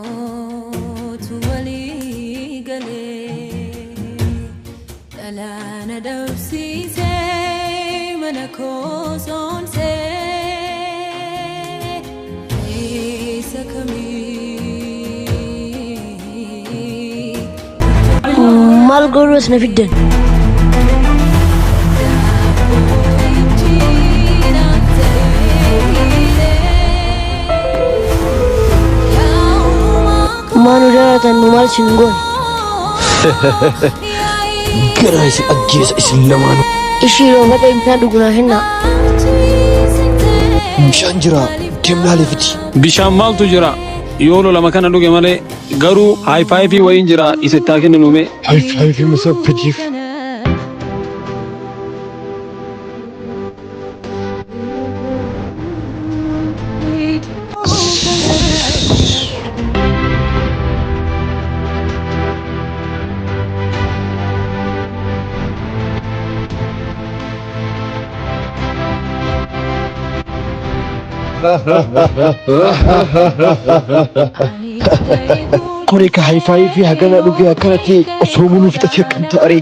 Yerootu walii galee dhalaana dhabsiisee mana koosoonsee eessa kamii. Maal godhuu as na fiddan? Maa nu darartan nu maal isin goone? Garaa isin ajjeesa isin lamaanuu. Ishii roobadha bishaan dhugu naa kennaa. Bishaan jira deemnaalee fidi. Bishaan maaltu jira? Yoo lolama kana dhuge malee garuu haayifaayifii wayiin jira isa itti haa kenninu mee. Haayifaayifii masa fidiif. Kuni ka haayifaayifii hagana dhugee akkanatti osoo muluu fixatee akkam ta'aree.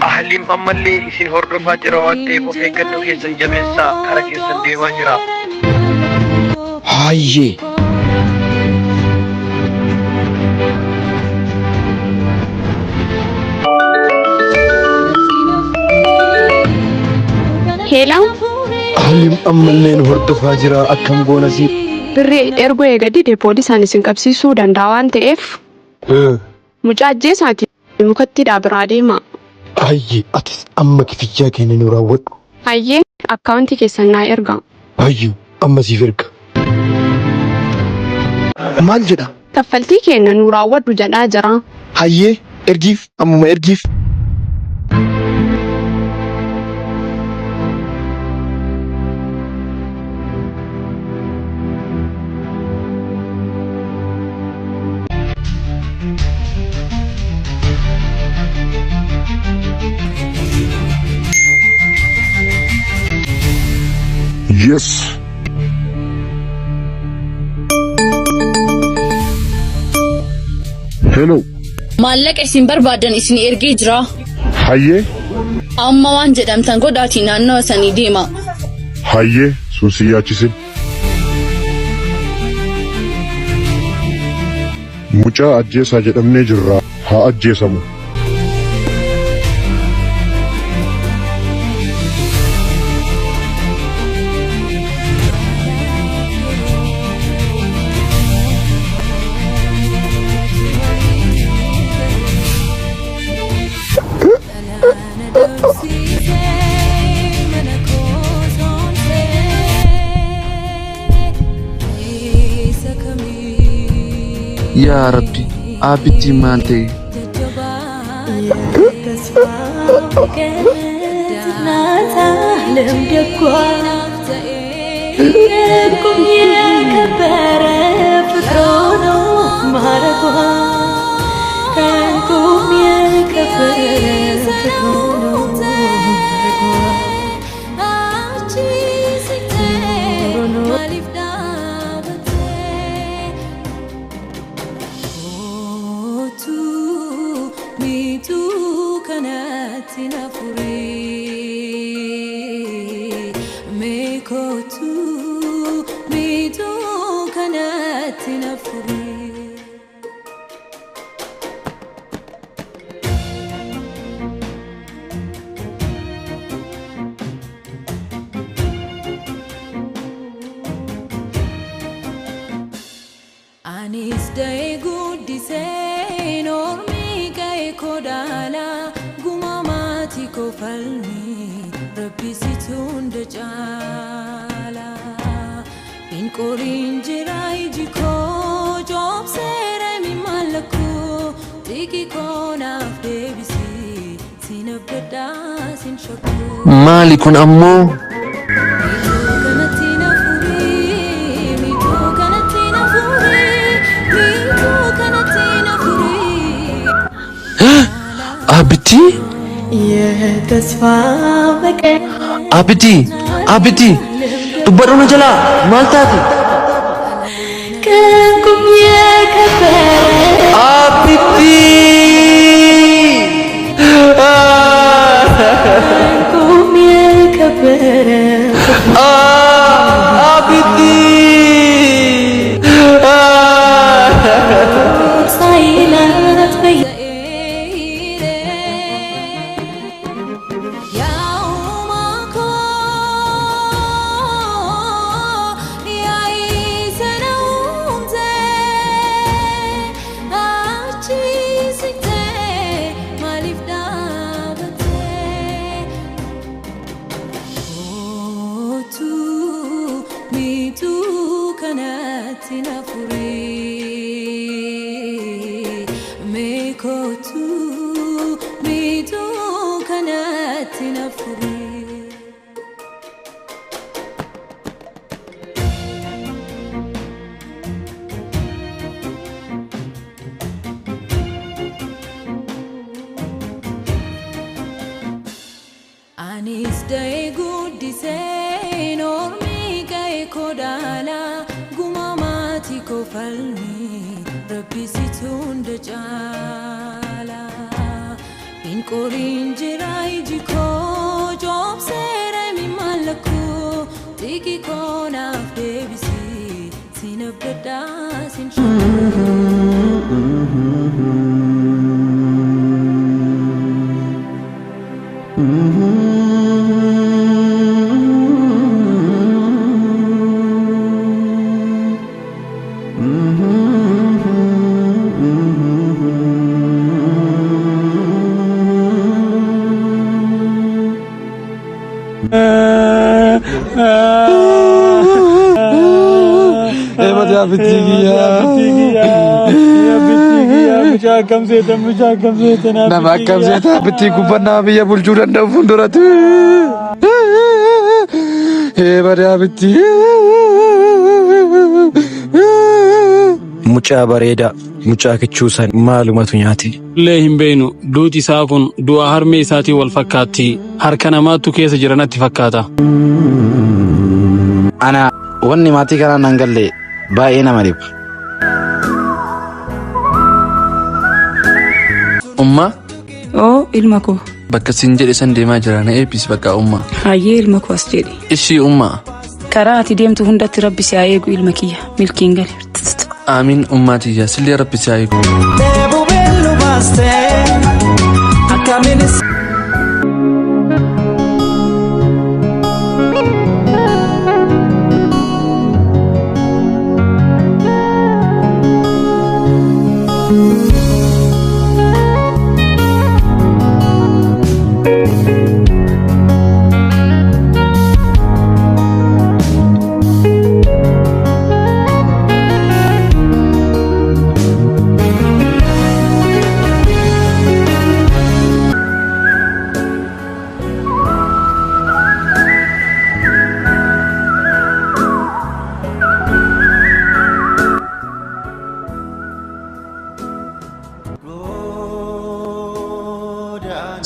Ahliin ammallee isin hordofaa jira waan ta'eef of eeggannoo keessan jabeessaa kara keessan deemaa jira. Hayyee. Hello, Ahliin ammallee nu hordofaa jira akkam goona si. Birrii erguu eega dide poolisaan isin qabsiisuu danda'a waan ta'eef mucaa ajjeesaati mukatti biraa deema. Hayyee atis amma kifiyyaa keenya nu raawwadhu. Hayyee akkaawuntii keessan naa erga. Hayyee amma siif erga. Maal jedha? Kaffaltii keenya nu raawwadhu jedhaa jira. Hayyee ergiif ammuma ergiif. Yes. Hello. Maallaqa isin barbaadan isin ergee jira. Hayyee. Amma waan jedhamtan godhaatii naannawa sanii deema. Hayyee sun si yaachisin. Mucaa ajjeesaa jedhamnee jirra. Haa ajjeesamu. Yaa Rabbi, aabbittiin maal ta'e? Rabbi situ hunda caala. Hin qoriin jira iji koo coobseera mi mallakkoo xiqqi koo naaf deebisi sin abdadhaa sin shakkuu. Maali kun ammoo? Kanatti na furii, miidhuu kanatti na furii, miidhuu kanatti na furii. Abbitti? የተስፋ በቀን Abbitti! Abbitti! Dubbadhu na jalaa! Maal taate? ከእንቁም የከበረ Abbitti! ከእንቁም የከበረ Abbitti! ሳይላት በየ Kanatti na furii. Anis da'ee guddisee ormi ga'e kodaala guma maatii koo falmi rabbi situ hunda caala. Hin qoriin jira iji koo coobseera mi mallakkoo xiqqi koo naaf deebisi sin abdadhaa sin shakkuu. Eebate abbitti kiyyaa. Mucaa akkam seetan, mucaa akkam seetan. Nama akkam seeta abbittii gubbannaa biyya bulchuu danda'u fuulduratti. Eebate abbitti. Mucaa bareedaa, mucaa kichuu san maalumatu nyaate? Illee hin beeynu duuti isaa kun du'a harmee isaatiin wal fakkaatti. Harka namaattu keessa jira natti fakkaata. Ana wanni maatii kanaan nan galle baay'ee nama dhiba. Ummaa? Oo ilma koo. Bakka siin jedhe san deemaa jira na eebbisi bakka ummaa. Hayyee ilma koo as jedhi. Ishii ummaa. Karaa ati deemtu hundatti rabbi si haa eegu ilma kiyya. Milkiin gali. Amiin ummaa tiyya sillee rabbi si haa eegu.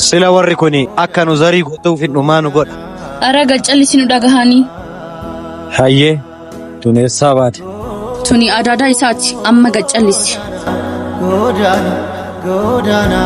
Sila warri kun akka nu zarii guutuuf hin dhumaa nu godha. Ara gaccallisi nu dhagahanii. Hayyee tun eessaa baate? Tuni adaadaa isaati amma gaccallisi. Godaana godaana.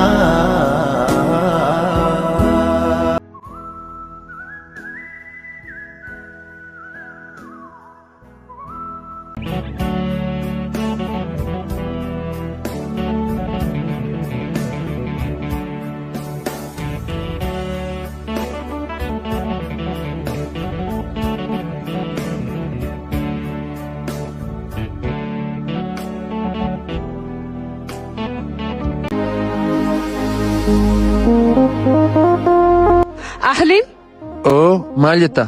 Maal jetta?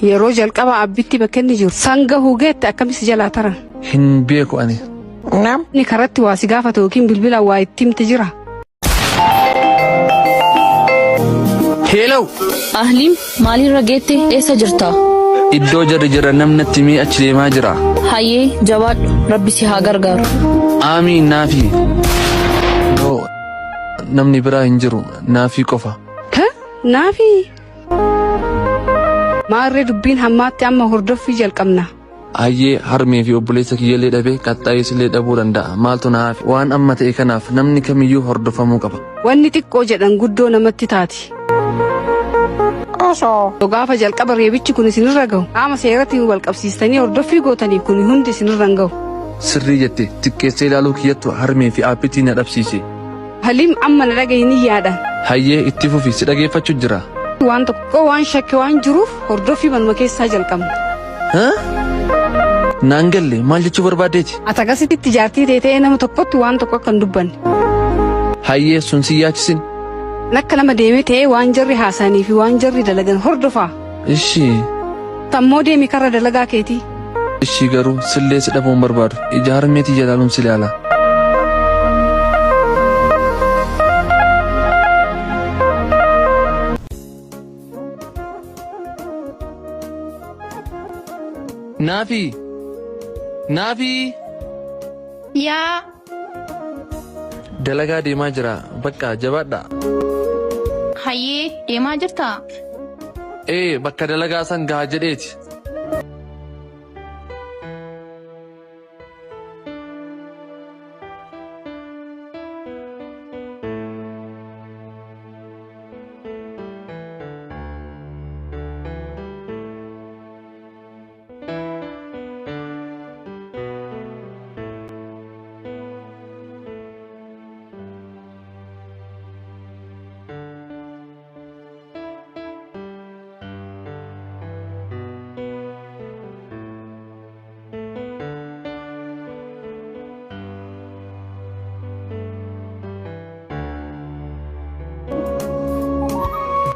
Yeroo jalqaba abbitti bakka inni jiru san gahuu geette akkamitti jalaa taran? Hin beeku ani. Namni karatti waa si gaafatu yookiin bilbila waa itti himte jira. Heelaw! Ahliim maalirra geette eessa jirta? Iddoo jarri jira namni natti himee achi deemaa jira. Hayyee jabaadhu rabbi si haa gargaaru. Aamiin naafi. No, namni biraa hin jiru naafii qofa. Naafi. Maarree dubbiin hammaatti amma hordoffii jalqabna. Hayyee harmee fi obboleessa kiyyallee dhabee qaxxaayesillee dhabuu danda'a. Maaltu na hafe? Waan amma ta'e kanaaf namni kamiyyuu hordofamuu qaba. Wanni xiqqoo jedhan guddoo namatti taati. Osoo gaafa jalqaba reebichi kun isinirra gahu qaama seeratti wal qabsiistanii hordoffii gootanii kun hundi isinirra hin gahu. Sirrii jette xiqqeessee ilaaluu kiyyattu harmee fi aappitii na dhabsiise. Haliim amma na dhagahi ni yaada. Hayyee itti fufi si dhageeffachuu jira. Waan tokko waan shakke waan jiruuf hordoffii manuma keessaa jalqabna. Naan galle maal jechuu barbaaddeeti? Ati akkasitti jaartii ta'e ta'ee nama tokkotti waan tokko akka hin dubbanne. Hayyee sun si yaachisin. Akka nama deemee ta'ee waan jarri haasanii fi waan jarri dalagan hordofaa. Ishii. Tammoo deemi karra dalagaa keetii. Ishii garuu sillee si dhabuun barbaadu. Ija harmeetii jalaaluun si ilaala. Naafi. Naafi. Yaa. Dalagaa deemaa jira. Bakka jabaadha. Hayyee deemaa jirtaa? Ee bakka dalagaa san gaha jedheeti.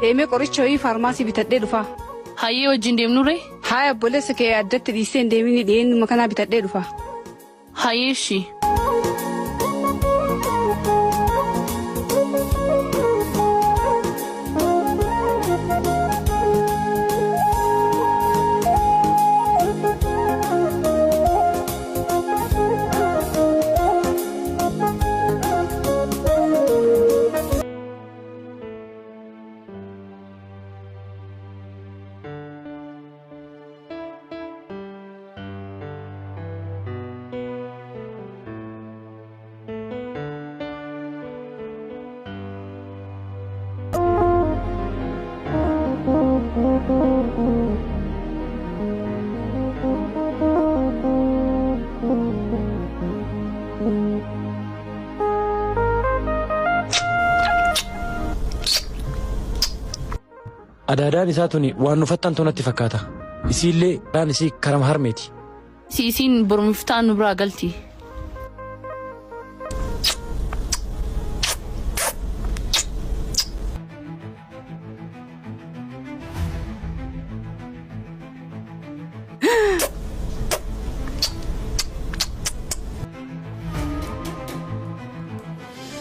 Deemee qoricha wayii faarmaasii bitadhee dhufa. Hayyee wajjin deemnuree? Haaya obboleessa kee addatti dhiisee hin deemin dhiyeennuma kanaa bitadhee dhufa. Hayyee ishii. Adaadaan isaa tuni waan nu fattantu natti fakkaata. Isiillee dhaan isii karama harmeeti. Siisiin borumiftaan nu biraa galti.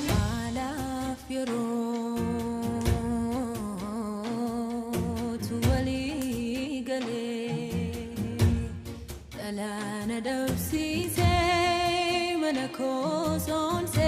Maalaaf yerootu walii galee dhalaana dhabsiisee mana koo soonsee.